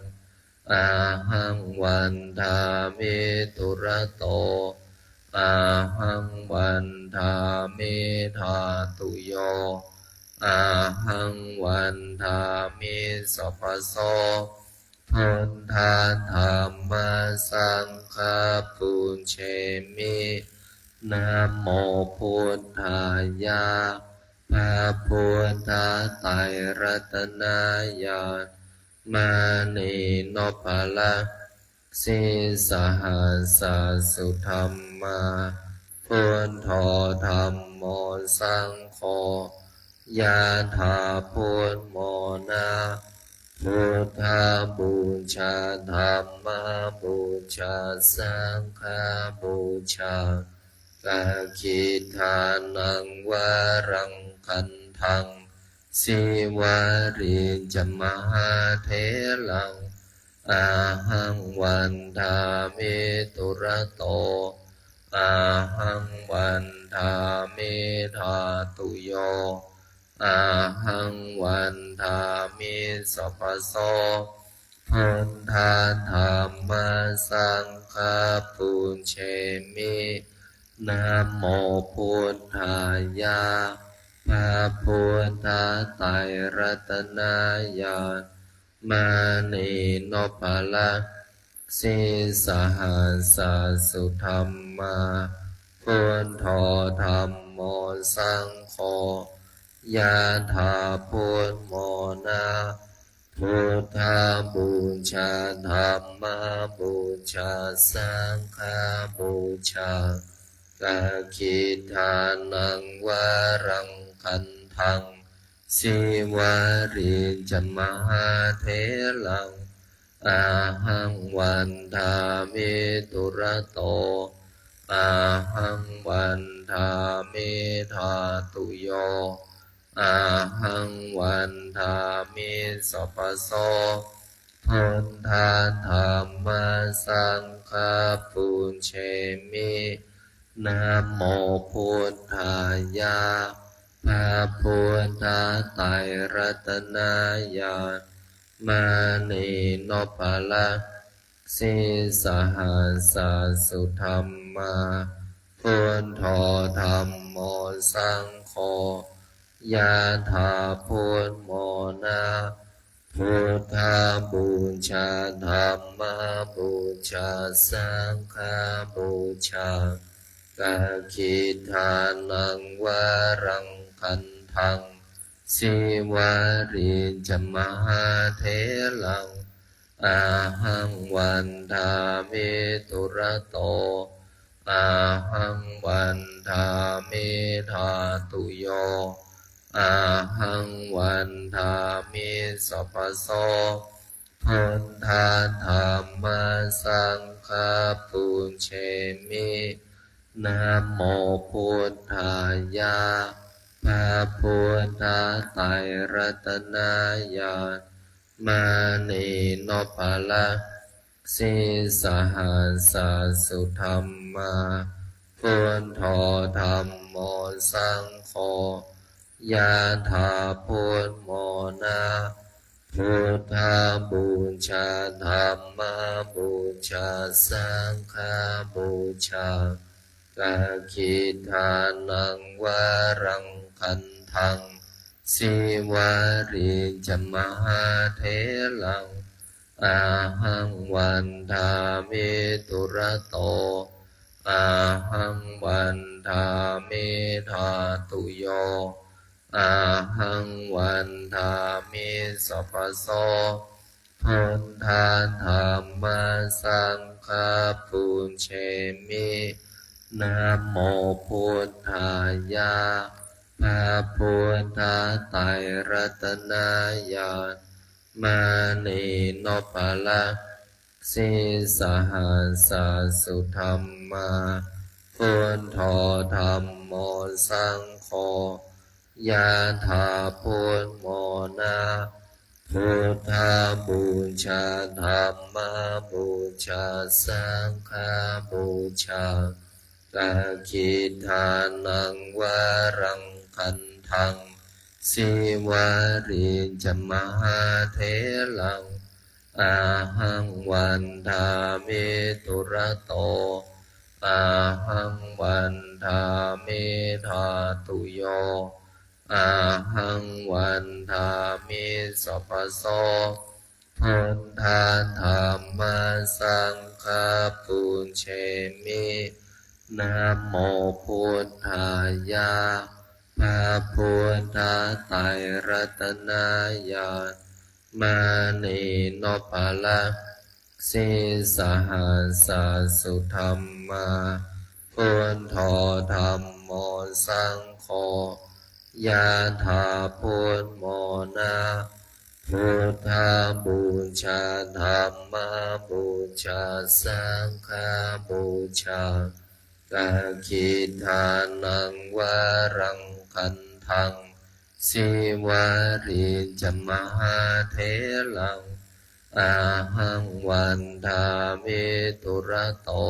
ahaṃ vandāmi dūrato, ahaṃ vandāmi dhātuyo, ahaṃ vandāmi sabbaso. Buddha dhamma saṅgha pūjemi. Namo buddhāya. พระพุทธไตรรัตนญาณ มณีนพรัตน์ sīsahassa-sudhammā, buddho dhammo saṅgho, yathā buddhamona. Buddhapūjā dhammapūjā saṅghapūjā, dakkhiṇānaṃ varaṃ gandhaṃ, sīvalī ca mahātheraṃ, ahaṃ vandāmi dūrato, ahaṃ vandāmi dhātuyo, ahaṃ vandāmi sabbaso. Buddha dhamma saṅgha pūjemi. Namo buddhāya. พระพุทธไตรรัตนญาณ มณีนพรัตน์ sīsahassa-sudhammā, buddho dhammo saṅgho, yathā buddhamona. Buddhapūjā dhammapūjā saṅghapūjā, dakkhiṇānaṃ varaṃ gandhaṃ, sīvalī ca mahātheraṃ, ahaṃ vandāmi dūrato, ahaṃ vandāmi dhātuyo, ahaṃ vandāmi sabbaso. Buddha dhamma saṅgha pūjemi. Namo buddhāya. พระพุทธไตรรัตนญาณ มณีนพรัตน์ sīsahassa-sudhammā, buddho dhammo saṅgho, yathā buddhamona. Buddhapūjā dhammapūjā saṅghapūjā, dakkhiṇānaṃ varaṃ gandhaṃ, sīvalī ca mahātheraṃ, ahaṃ vandāmi dūrato, ahaṃ vandāmi dhātuyo, ahaṃ vandāmi sabbaso. Buddha dhamma saṅgha pūjemi. Namo buddhāya. พระพุททธไตรรัตนญาณ มณีนพรัตน์ sīsahassa-sudhammā, buddho dhammo saṅgho, yathā buddhamona. Buddhapūjā dhammapūjā saṅghapūjā, dakkhiṇānaṃ varaṃ gandhaṃ, sīvalī ca mahātheraṃ, ahaṃ vandāmi dūrato, ahaṃ vandāmi dhātuyo, ahaṃ vandāmi sabbaso. Buddha dhamma saṅgha pūjemi. Namo buddhāya. พระพุทธไตรรัตนญาณ มณีนพรัตน์ sīsahassasadhamma. Buddho dhammo saṅgho. Yathā buddhamona. Buddhapūjā dhammapūjā saṅghapūjā. Dakkhiṇānaṃ varaṃ gandhaṃ. Sīvalī ca mahātheraṃ. Ahaṃ vandāmi dūrato. Ahaṃ vandāmi dhātuyo. Ahaṃ vandāmi sabbaso. Buddha dhamma saṅgha pūjemi. Namo buddhāya. พระพุทธไตรรัตนญาณ มณีนพรัตน์ sīsahassasadhamma. Buddho dhammo saṅgho. Yathā buddhamona. Buddhapūjā dhammapūjā saṅghapūjā. Dakkhiṇānaṃ varaṃ gandhaṃ. Sīvalī ca mahātheraṃ. Ahaṃ vandāmi dūrato.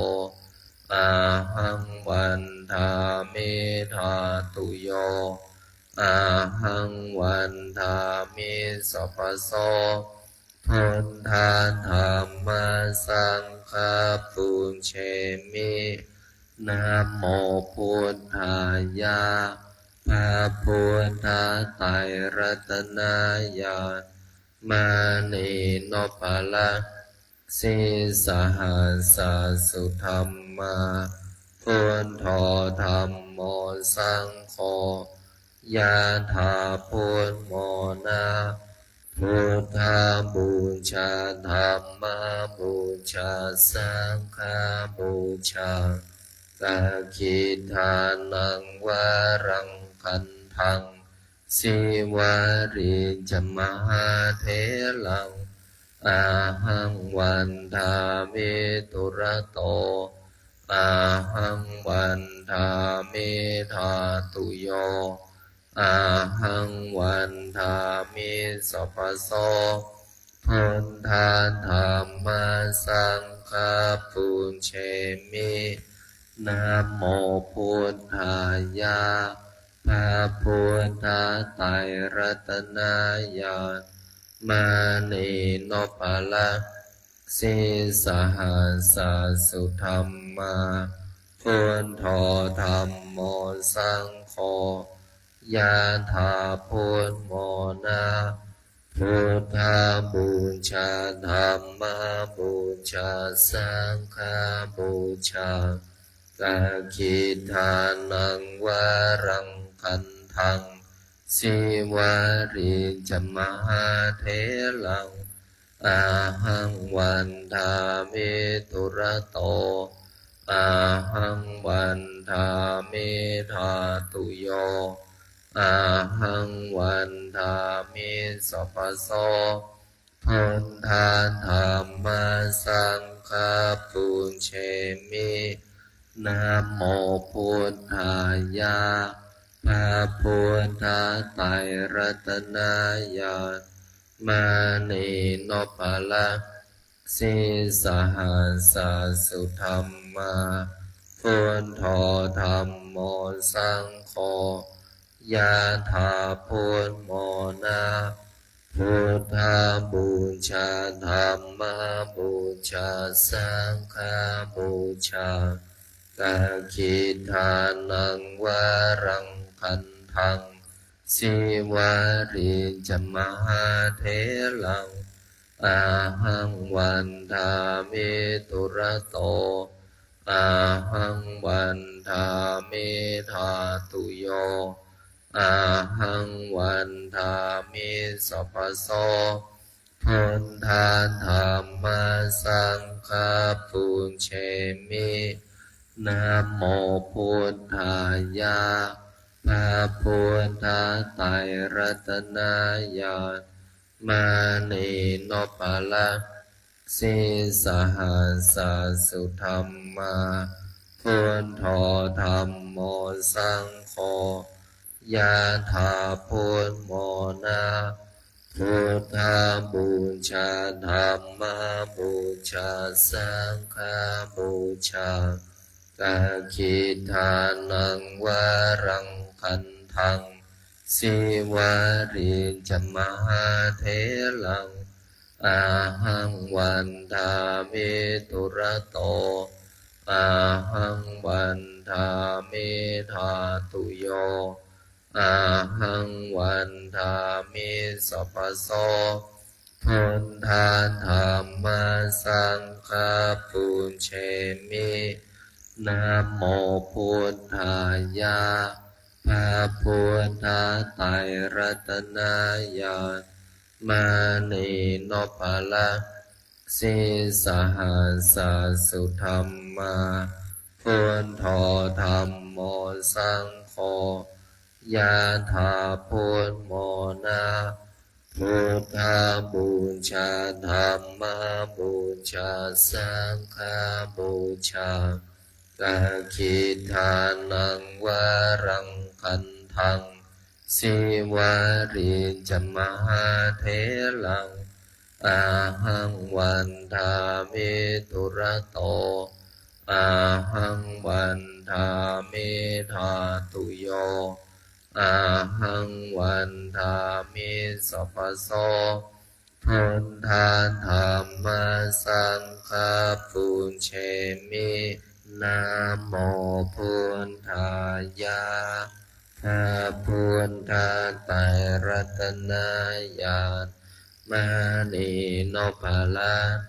Ahaṃ vandāmi dhātuyo. Ahaṃ vandāmi sabbaso. Buddha dhamma saṅgha pūjemi. Namo buddhāya. พระพุทธไตรรัตนญาณ มณีนพรัตน์ sīsahassasadhamma. Buddho dhammo saṅgho. Yathā buddhamona. Buddhapūjā dhammapūjā saṅghapūjā. Dakkhiṇānaṃ varaṃ gandhaṃ. Sīvalī ca mahātheraṃ. Ahaṃ vandāmi dūrato. Ahaṃ vandāmi dhātuyo. Ahaṃ vandāmi sabbaso. Buddha dhamma saṅgha pūjemi. Namo buddhāya. พระพุทธไตรรัตนญาณ มณีนพรัตน์ sīsahassasadhamma. Buddho dhammo saṅgho. Yathā buddhamona. Buddhapūjā dhammapūjā saṅghapūjā. Dakkhiṇānaṃ varaṃ gandhaṃ. Sīvalī ca mahātheraṃ. Ahaṃ vandāmi dūrato. Ahaṃ vandāmi dhātuyo. Ahaṃ vandāmi sabbaso. Buddha dhamma saṅgha pūjemi. Namo buddhāya. พระพุทธไตรรัตนญาณ มณีนพรัตน์ sīsahassasadhamma. Buddho dhammo saṅgho. Yathā buddhamona. Buddhapūjā dhammapūjā saṅghapūjā. Dakkhiṇānaṃ varaṃ gandhaṃ. Sīvalī ca mahātheraṃ. Ahaṃ vandāmi dūrato. Ahaṃ vandāmi dhātuyo. Ahaṃ vandāmi sabbaso. Buddha dhamma saṅgha pūjemi. Namo buddhāya. พระพุทธไตรรัตนญาณ มณีนพรัตน์ sīsahassa-sudhammā, buddho dhammo saṅgho, yathā buddhamona. Buddhapūjā dhammapūjā saṅghapūjā, dakkhiṇānaṃ varaṃ gandhaṃ, sīvalī ca mahātheraṃ, ahaṃ vandāmi dūrato. Ahaṃ vandāmi dhātuyo. Ahaṃ vandāmi sabbaso. Buddha dhamma saṅgha pūjemi. Namo buddhāya. พระพุทธไตรรัตนญาณ มณีนพรัตน์ sīsahassa-sudhammā, buddho dhammo saṅgho, yathā buddhamona. Buddhapūjā dhammapūjā saṅghapūjā, dakkhiṇānaṃ varaṃ gandhaṃ, sīvalī ca mahātheraṃ, ahaṃ vandāmi dūrato. Ahaṃ vandāmi dhātuyo. Ahaṃ vandāmi sabbaso. Buddha dhamma saṅgha pūjemi. Namo buddhāya. พระพุทธไตรรัตนญาณ มณีนพรัตน์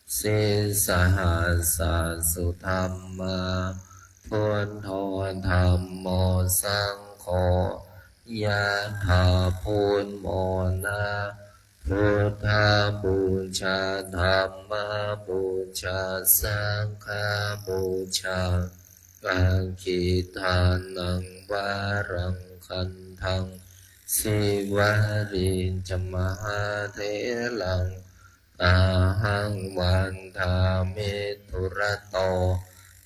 sīsahassa-sudhammā, buddho dhammo saṅgho, yathā buddhamona. Buddhapūjā dhammapūjā saṅghapūjā, dakkhiṇānaṃ varaṃ gandhaṃ, sīvalī ca mahātheraṃ, ahaṃ vandāmi dūrato.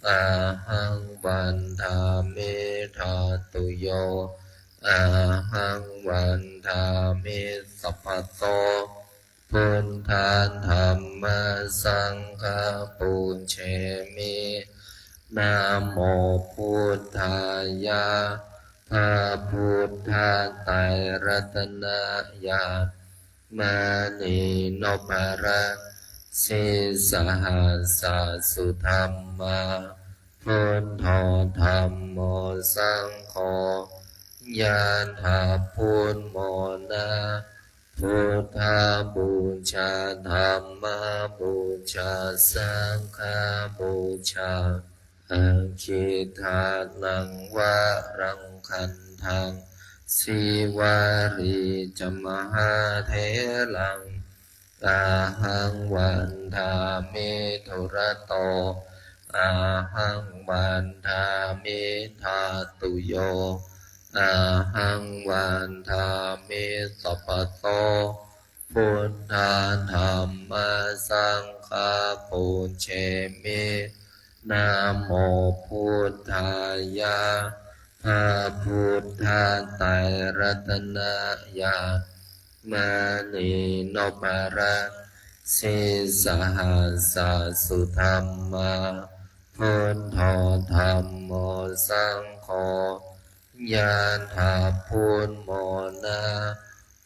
Ahaṃ vandāmi dhātuyo. Ahaṃ vandāmi sabbaso. Buddha dhamma saṅgha pūjemi. Namo buddhāya. พระพุทธไตรรัตนญาณ มณีนพรัตน์ sīsahassa-sudhammā, buddho dhammo saṅgho, yathā buddhamona. Buddhapūjā dhammapūjā saṅghapūjā, dakkhiṇānaṃ varaṃ gandhaṃ, sīvalī ca mahātheraṃ, ahaṃ vandāmi dūrato. Ahaṃ vandāmi dhātuyo. Ahaṃ vandāmi sabbaso. Buddha dhamma saṅgha pūjemi. Namo buddhāya. พระพุทธไตรรัตนญาณ มณีนพรัตน์ sīsahassa-sudhammā, buddho dhammo saṅgho, yathā buddhamona.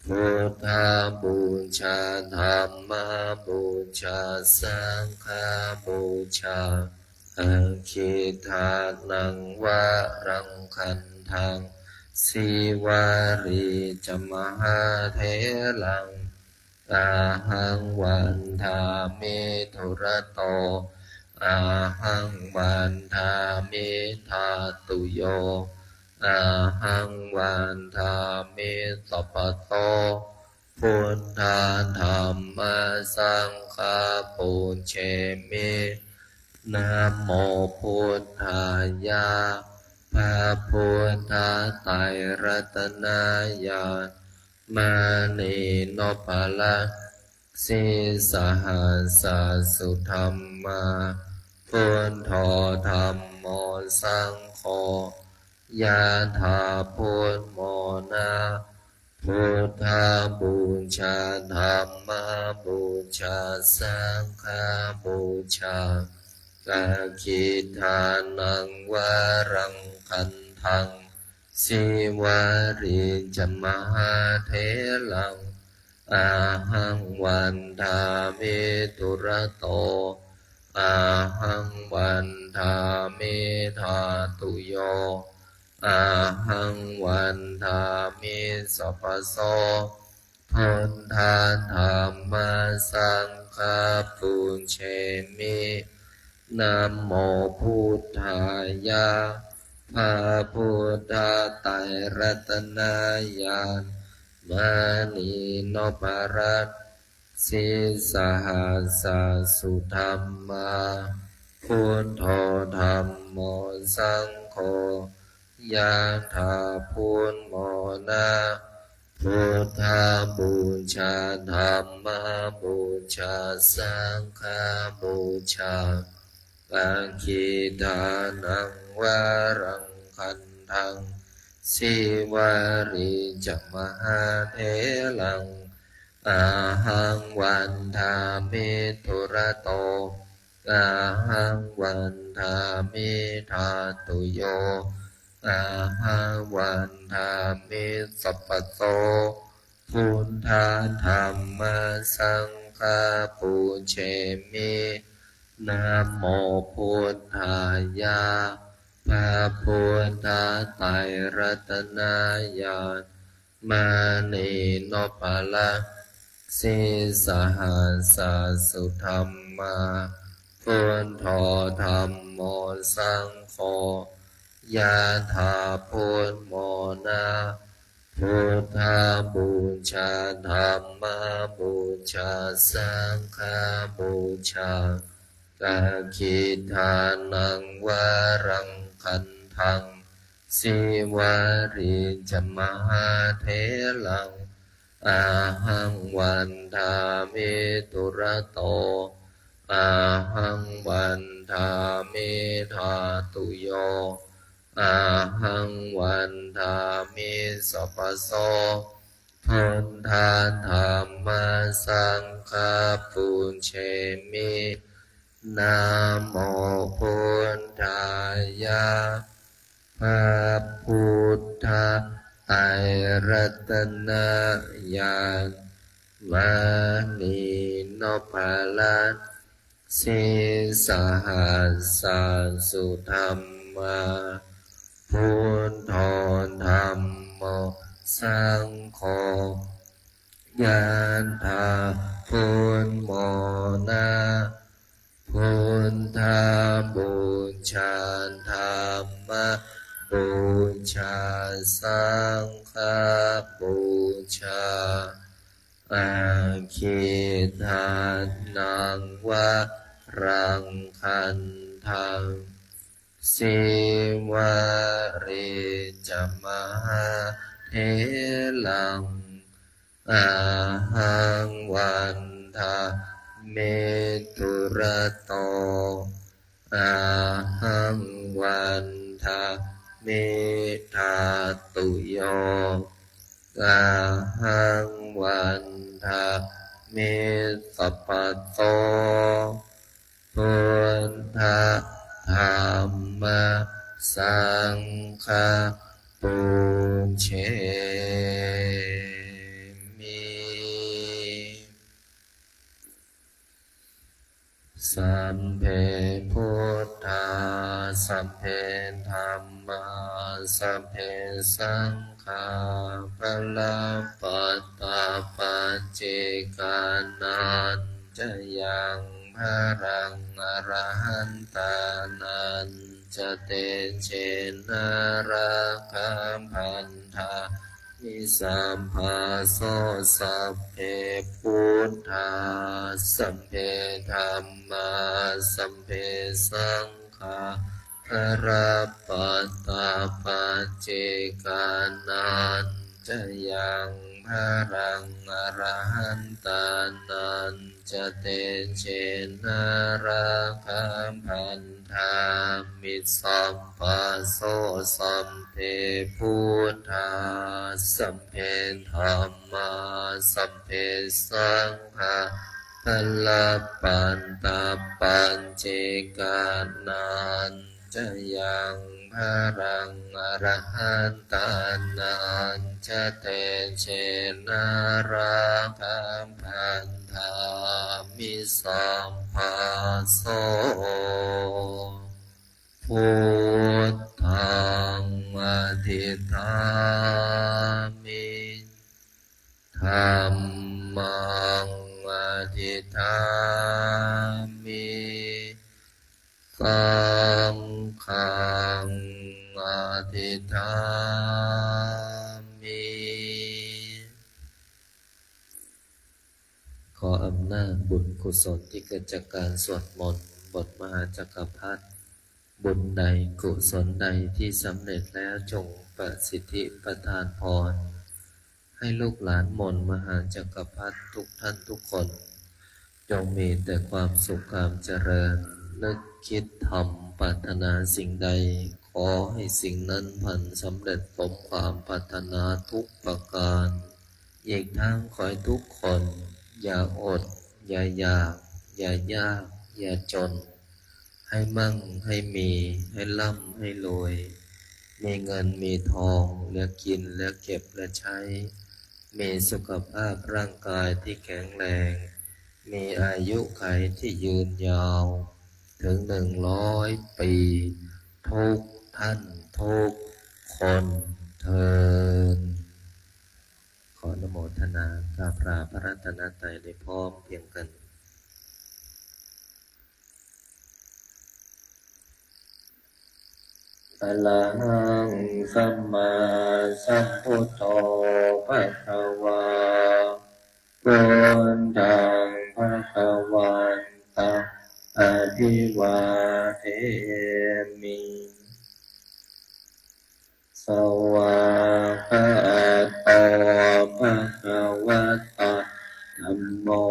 Buddhapūjā dhammapūjā saṅghapūjā, dakkhiṇānaṃ varaṃ gandhaṃ, sīvalī ca mahātheraṃ, ahaṃ vandāmi dūrato. Ahaṃ vandāmi dhātuyo. Ahaṃ vandāmi sabbaso. Buddha Dhamma Saṅgha pūjemi. Namo Buddhāya. พระพุทธไตรรัตนญาณ มณีนพรัตน์ Sīsahassa-sudhammā, Buddho Dhammo Saṅgho, yathā Buddhamona. Buddhapūjā, Dhammapūjā, Saṅghapūjā. Dakkhiṇānaṃ varaṃ gandhaṃ, Sīvalī ca mahātheraṃ, ahaṃ vandāmi dūrato. Ahaṃ vandāmi dhātuyo, ahaṃ vandāmi sabbaso. Buddha Dhamma Saṅgha pūjemi. Namo Buddhāya. พระพุทธไตรรัตนญาณ มณีนพรัตน์ Sīsahassa-sudhammā, Buddho Dhammo Saṅgho, yathā Buddhamona. Buddhapūjā, Dhammapūjā, Saṅghapūjā. Dakkhiṇānaṃ varaṃ gandhaṃ, Sīvalī ca mahātheraṃ, ahaṃ vandāmi dūrato. Ahaṃ vandāmi dhātuyo, ahaṃ vandāmi sabbaso. Buddha Dhamma Saṅgha pūjemi. Namo Buddhāya. พระพุทธไตรรัตนญาณ มณีนพรัตน์ Sīsahassa-sudhammā, Buddho Dhammo Saṅgho, yathā Buddhamona. Buddhapūjā, Dhammapūjā, Saṅghapūjā. Dakkhiṇānaṃ varaṃ gandhaṃ, Sīvalī ca mahātheraṃ, ahaṃ vandāmi dūrato. Ahaṃ vandāmi dhātuyo, ahaṃ vandāmi sabbaso. Buddha Dhamma Saṅgha pūjemi. Namo Buddhāya. พระพุทธไตรรัตนญาณ มณีนพรัตน์ Sīsahassa-sudhammā, Buddho Dhammo Saṅgho, yathā Buddhamona. Buddhapūjā, Dhammapūjā, Saṅghapūjā. Dakkhiṇānaṃ varaṃ gandhaṃ, Sīvalī ca mahātheraṃ, ahaṃ vandāmi dūrato. Ahaṃ vandāmi dhātuyo, ahaṃ vandāmi sabbaso. Buddha Dhamma Saṅgha pūjemi. Sabbe Buddhā, sabbe Dhammā, sabbe Saṅghā, balappattā paccekānañca yaṃ balaṃ, arahantānañca tejena, rakkhābandhā sabbaso. Sabbe buddhā, sabbe dhammā, sabbe saṅghā, balappattā paccekānañca yaṃ balaṃ, arahantānañca tejena rakkhaṃ bandhāmi sabbaso. Sabbe buddhā, sabbe dhammā, sabbe saṅghā, balappattā paccekānañca yaṃ balaṃ, arahantānañca tejena rakkhaṃ bandhāmi sabbaso. Buddhaṃ adhiṭṭhāmi, dhammaṃ adhiṭṭhāmi, saṅghaṃ adhiṭṭhāmi. ขออำนาจบุญกุศลที่เกิดจากการสวดมนต์บทมหาจักรพรรดิ บุญใดกุศลใดที่สำเร็จแล้วจงประสิทธิประทานพร ให้ลูกหลานมนต์มหาจักรพรรดิทุกท่านทุกคน จงมีแต่ความสุขความเจริญ นึกคิดทำปรารถนาสิ่งใด ขอให้สิ่งนั้นพลันสำเร็จสมความปรารถนาทุกประการ อีกทั้งขอให้ทุกคนอย่าอด อย่าอยาก อย่ายาก อย่าจน ให้มั่ง ให้มี ให้ร่ำ ให้รวย มีเงิน มีทอง เหลือกิน เหลือเก็บ เหลือใช้ มีสุขภาพร่างกายที่แข็งแรง มีอายุขัยที่ยืนยาว ถึงหนึ่งร้อยปี ทุกท่านทุกคนเทอญ ขออนุโมทนากราบลาพระรัตนตรัยได้พร้อมเพรียงกัน Arahaṃ sammāsambuddho bhagavā, buddhaṃ bhagavantaṃ abhivādemi. Svākkhāto bhagavatā dhammo,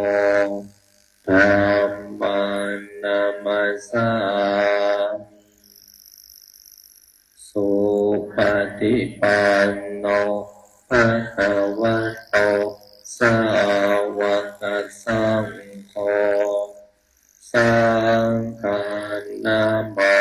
dhammaṃ namassāmi. Supaṭipanno bhagavato sāvakasaṅgho, saṅghaṃ namāmi.